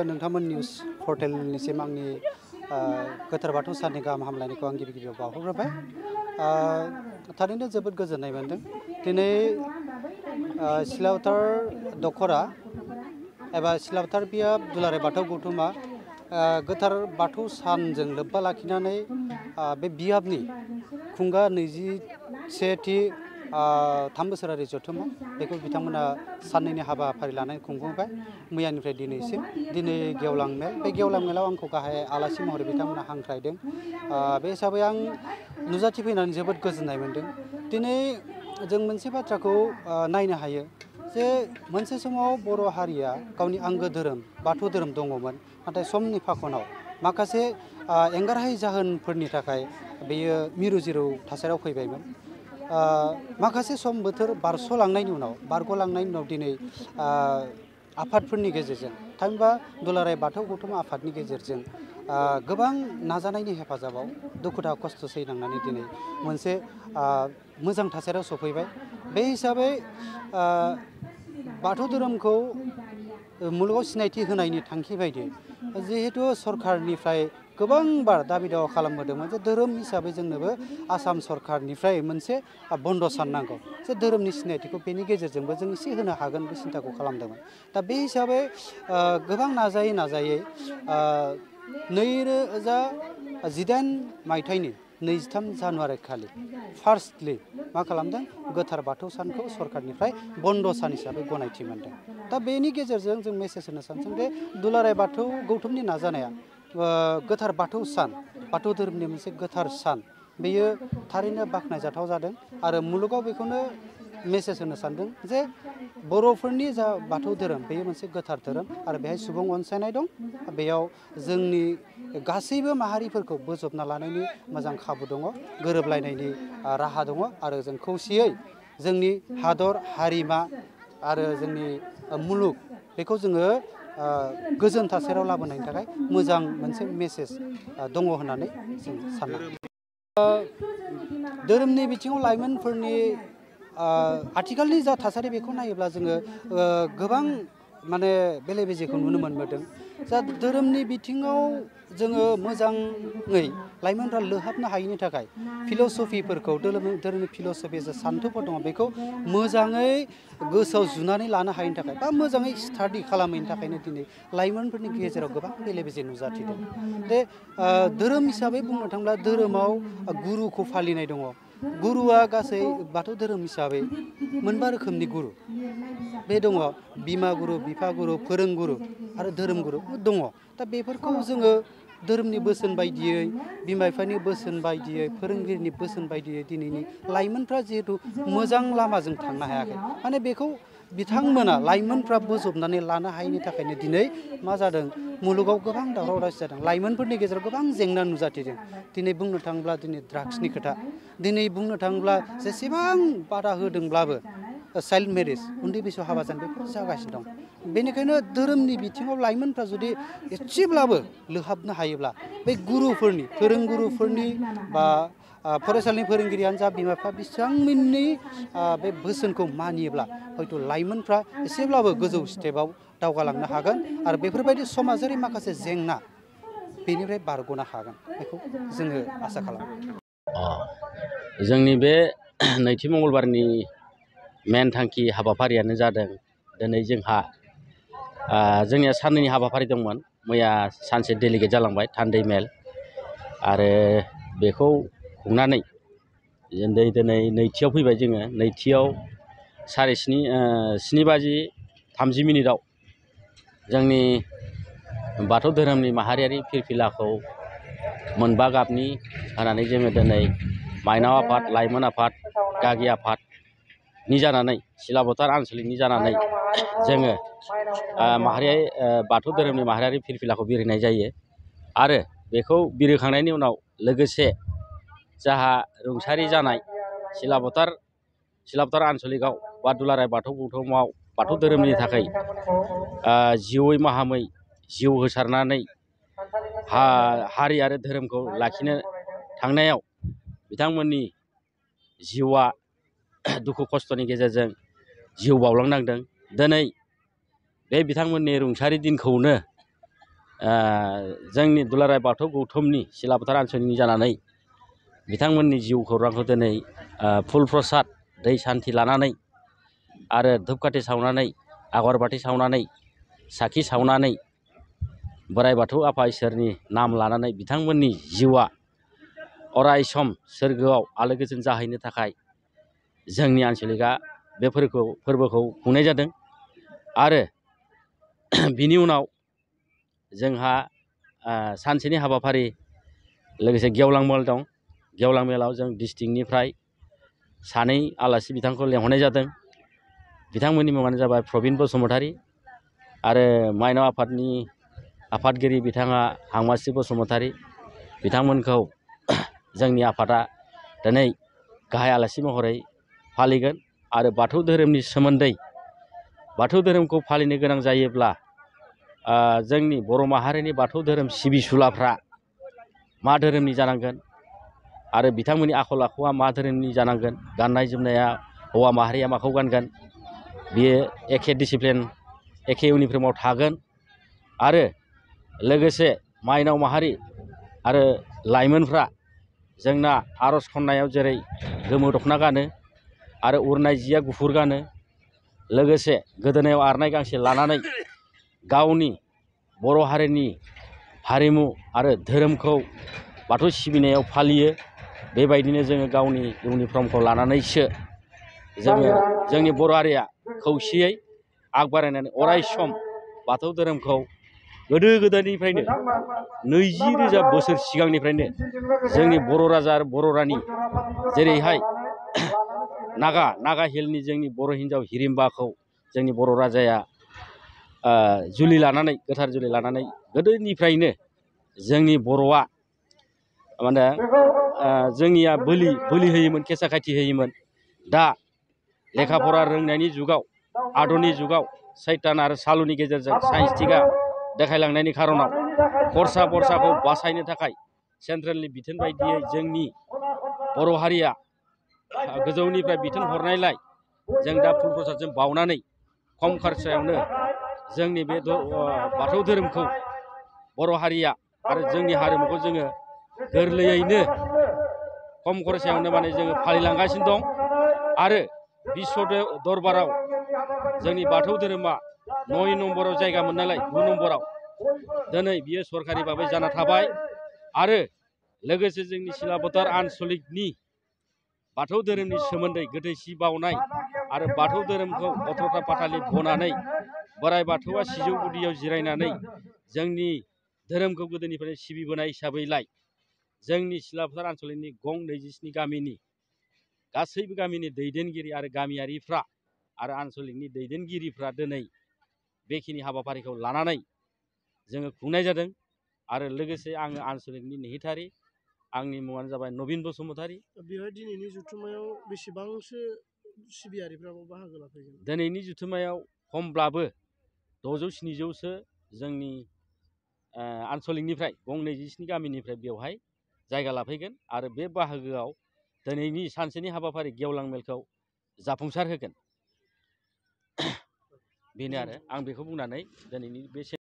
नोंथांमोन निउज पर्टेलनिसिम आंनि गोथार बाथौ साननि गाहाम हामलायनायखौ आं गिबि गिबियाव बावहरग्रोबाय। थारैनो जोबोद गोजोननाय मोनदों। दिनै सिलावथार दखरा एबा सिलावथार बियाब दुलाराय बाथौ गौथुमा गोथार बाथौ सानजों लोब्बा लाखिनानै बे बियाबनि खुंगा 21थि 3 बोसोरारि जथुम्मा बेखौ बिथांमोना साननैनि हाबाफारि लानानै खुंफुंबाय मैयानिफ्राय दिनैसिम। दिनै गेवलां मेल, बे गेवलां मेलाव आंखौ गाहाय आलासि महरै बिथांमोना हांख्रायदों। बे हिसाबै आं नुजाथिफैनानै जोबोद गोजोननाय मोनदों। दिनै जों मोनसे बाथ्राखौ नायनो हायो जे मोनसे समाव बर' हारिया गावनि आंगो धोरोम बाथौ धोरोम दङमोन, नाथाय समनि फाखनाव माखासे एंगारहायै जाहोनफोरनि थाखाय बेयो मिरु जिरु थासारियाव फैबायमोन। माखासे सम बोथोर बारग'लांनायनि उनाव दिनै आफादफोरनि गेजेरजों थामहिनबा दुलाराय बाथौ गौथुम आफादनि गेजेरजों गोबां नाजानायनि हेफाजाबाव दुखु दाहा खस्थ' सैनांनानै दिनै मोनसे मोजां थासारियाव सफैबाय। बे हिसाबै बाथौ धोरोमखौ मुलुगाव सिनायथि होनायनि थांखि बायदि जिहेतु सरकारनिफ्राय गोबांबार दाबि दावा खालामबोदोंमोन जे धोरोम हिसाबै जोंनोबो आसाम सरकारनिफ्राय मोनसे बन्द' सान नांगौ, जे धोरोमनि सिनायथिखौ बेनि गेजेरजोंबो जों एसे होनो हागोन बे सिन्थाखौ खालामदोंमोन। दा बे हिसाबै गोबां नाजायै 2018 मायथाइनि 23 जानुवारि खालि फार्स्टलि मा खालामदों, गोथार बाथौ सानखौ सरकारनिफ्राय बन्द' सान हिसाबै गनायथि मोनदों। दा बेनि गेजेरजों जों मेसेज होनो सानदों जे दुलाराय बाथौ गौथुमनि नाजानाया गोथार बाथौ सान, बाथौ धोरोमनि मोनसे गोथार सान, बेयो थारैनो बाख्नायजाथाव जादों। आरो मुलुगाव बेखौनो मेसेज होनो सानदों जे बर'फोरनि जा बाथौ धोरोम बेयो मोनसे गोथार धोरोम आरो बेहाय सुबुं अनसायनाय दं। बेयाव जोंनि गासैबो माहारिफोरखौ बोजबना लानायनि मोजां खाबु दङ, गोरोबलायनायनि राहा दङ आरो जों खौसेयै जोंनि हादर हारिमा आरो जोंनि मुलुग बेखौ जोङो गोजोन थासारियाव लाबोनायनि थाखाय मोजां मोनसे मेसेज दङ होननानै जों साननो हायो। धोरोमनि बिथिङाव लाइमोनफोरनि आथिखालनि जा थासारि बेखौ नायोब्ला जोङो गोबां माने बेले बेजेखौ नुनो मोनबोदों। जा धोरोमनि बिथिङाव जोङो मोजाङै लाइमोनफ्रा लोहाबनो हायैनि थाखाय फिल'सफिफोरखौ धोरोमनि फिल'सफि जा सान्थौफोर दङ बेखौ मोजाङै गोसोआव जुनानै लानो हायैनि थाखाय बा मोजाङै स्टाडि खालामैनि थाखायनो दिनै लाइमोनफोरनि गेजेराव गोबां बेले बेजे नुजाथिदों। बे धोरोम हिसाबै बुंनो थाङोब्ला धोरोमाव गुरुखौ फालिनाय दङ। गुरुआ गासै बाथौ धोरोम हिसाबै मोनबा रोखोमनि गुरु बे दङ, बिमा गुरु, बिफा गुरु, फोरोंगुरु आरो धोरोम गुरु दङ। दा बेफोरखौ जोङो धोरोमनि बोसोन बायदियै, बिमा बिफानि बोसोन बायदियै, फोरोंगिरिनि बोसोन बायदियै दिनैनि लाइमोनफ्रा जिहेथु मोजां लामाजों थांनो हायाखै, माने बेखौ बिथांमोना लाइमोनफ्रा बोजबनानै लानो हायैनि थाखायनो दिनै मा जादों, मुलुगाव गोबां दावराव दावसि जादों, लाइमोनफोरनि गेजेराव गोबां जेंना नुजाथिदों। दिनै बुंनो थाङोब्ला दिनै ड्राग्सनि खोथा, दिनै बुंनो थाङोब्ला जेसेबां बादा होदोंब्लाबो चाइल्ड मेरिज, उन्दै बैसोआव हाबा जानाय बेफोर जागासिनो दं। बेनिखायनो धोरोमनि बिथिङाव लाइमोनफ्रा जुदि एसेब्लाबो लोहाबनो हायोब्ला बे गुरुफोरनि, फोरोंगुरुफोरनि बा फरायसालिनि फोरोंगिरियानो जा, बिमा बिफा बिथांमोननि बे बोसोनखौ मानियोब्ला हयथ' लाइमोनफ्रा एसेब्लाबो गोजौ स्टेपआव दावगालांनो हागोन आरो बेफोरबायदि समाजारि माखासे जेंना बेनिफ्राय बारग'नो हागोन, बेखौ जोङो आसा खालामो। जोंनि बे नैथि मंगलबारनि मेन थांखि हाबाफारियानो जादों दिनै जोंहा जोंनिया साननैनि हाबाफारि दंमोन। मैया सानसे डेलिगेट जालांबाय थान्दै मेल, आरो बेखौ खुंनानै दिनै नैथियाव फैबाय जोङो। नैथियाव 7:30 जोंनि बाथौ धोरोमनि माहारियारि फिरफिलाखौ मोनबा गाबनि होनानै जोङो दिनै माइनाव आफाद, लाइमोन आफाद, गागि आफादनि जानानै, सिलाबथार आनसलिकनि जानानै जोङो बाथौ धोरोमनि माहारियारि फिरफिलाखौ बिरहोनाय जायो। आरो बेखौ बिरहोखांनायनि उनाव लोगोसे जाहा रुंसारि जानाय सिलाबथार आनसलिकआव बा दुलाराय बाथौ गौथुमाव बाथौ धोरोमनि थाखाय जिउयै माहामै जिउ होसारनानै हारि आरो धोरोमखौ लाखिनो थांनायाव बिथांमोननि जिउआ दुखु खस्थ'नि गेजेरजों जिउ बावलांनांदों। दिनै बे बिथांमोननि रुंसारि दिनखौनो जोंनि दुलाराय बाथौ गौथुमनि सिलाफोथार आनसलिकनि जानानै बिथांमोननि जिउ खौरांखौ दिनै फुल प्रसाद दै सान्थि लानानै आरो धुपकाथि सावनानै आगरबाथि सावनानै साखि सावनानै बोराइ बाथौ आफा इसोरनि नाम लानानै बिथांमोननि जिउआ अराय सम सोरगोआव आलो गोजोन जाहैनो थाखाय जोंनि आनसलिकआ बे फोरबोखौ खुंनाय जादों। आरो बिनि उनाव जोंहा सानसेनि हाबाफारि लोगोसे गेवलां मेल दं। गेवलां मेलाव जों डिस्ट्रिक्टनिफ्राय सानै आलासि बिथांखौ लेंहरनाय जादों। बिथांमोननि मुङानो जाबाय प्रबिन बसुमतारी आरो माइनाव आफादनि आफादगिरि बिथाङा हांमासि बसुमतारी। बिथांमोनखौ जोंनि आफादा दिनै गाहाय आलासि महरै फालिगोन। आरो बाथौ धोरोमनि सोमोन्दै बाथौ धोरोमखौ फालिनो गोनां जायोब्ला जोंनि बर' माहारिनि बाथौ धोरोम सिबिसुलाफ्रा मा धोरोमनि जानांगोन आरो बिथांमोननि आखल आखुआ मा धोरोमनि जानांगोन, गाननाय जोमनाया हौवा माहारिया माखौ गानगोन, बियो एखे डिसिप्लिन एखे इउनिफर्माव थागोन। आरो लोगोसे माइनाव माहारि आरो लाइमोनफ्रा जोंना आर'ज खन्नायाव जेरै गोमो दख'ना गानो आरो उरनाय जिया गुफुर गानो, लोगोसे गोदोनायाव आरनाय गांसे लानानै गावनि बर' हारिनि हारिमु आरो धोरोमखौ बाथौ सिबिनायाव फालियो। बेबायदिनो जोङो गावनि इउनिफर्मखौ लानानैसो जोङो जोंनि बर' हारिया खौसेयै आग बारायनानै अराय सम बाथौ धोरोमखौ गोदो गोदायनिफ्रायनो 20,000 बोसोर सिगांनिफ्रायनो जोंनि बर' राजा आरो बर' रानि जेरैहाय नागा हिलनि जोंनि बर' हिन्जाव हिरिम्बाखौ जोंनि बर' राजाया जुलि लानानै गोथार जुलि लानानै गोदोनिफ्रायनो जोंनि बर'आ माने जोंनिया बोलि होयोमोन, केसा खाथि होयोमोन। दा लेखा फरा रोंनायनि जुगाव आधुनिक जुगाव सैतान आरो सालुनि गेजेरजों साइन्टिफिकआ देखायलांनायनि खारनाव खरसा बरसाखौ बासायनो थाखाय सेन्ट्रेलनि बिथोन बायदियै जोंनि बर' हारिया गोजौनिफ्राय बिथोन हरनायलाय जों दा फुल प्रसादजों बावनानै खम खरसायावनो जोंनि बे बाथौ धोरोमखौ बर' हारिया आरो जोंनि हारिमुखौ जोङो गोरलैयैनो खम खरसायावनो माने जोङो फालिलांगासिनो दं। आरो बिश्व दरबाराव जोंनि बाथौ धोरोमा 9 नम्बराव जायगा मोननायलाय 9 नम्बराव दिनै बियो सरकारि भाबै जाना थाबाय। आरो लोगोसे जोंनि सिलाफोथार आनसलिकनि बाथौ धोरोमनि सोमोन्दै गोथैसि बावनाय आरो बाथौ धोरोमखौ 18था पाथालि बनानै बोराइ बाथौआ सिजौ गुदियाव जिरायनानै जोंनि धोरोमखौ गोदोनिफ्रायनो सिबिबोनाय हिसाबैलाय जोंनि सिलाफोथार आनसलिकनि गं 27 गामिनि गासैबो गामिनि दैदेनगिरि आरो गामियारिफ्रा आरो आनसलिकनि दैदेनगिरिफ्रा दिनै बेखिनि हाबाफारिखौ लानानै जोङो खुंनाय जादों। आरो लोगोसे आङो आनसलिकनि नेहाथारि, आंनि मुङानो जाबाय नबिन बसुमतारी। बेवहाय दिनैनि जथुम्मायाव बेसेबांसो सिबियारिफ्राबो बाहागो लाफैगोन? दिनैनि जथुम्मायाव खमब्लाबो 600-700सो जोंनि आनसलिकनिफ्राय गं 27 गामिनिफ्राय बेवहाय जायगा लाफैगोन। आरो बे बाहागोआव दिनैनि सानसेनि हाबाफारि गेवलां मेलखौ जाफुंसार होगोन। बेनो आरो आं बेखौ बुंनानै दिनैनि बे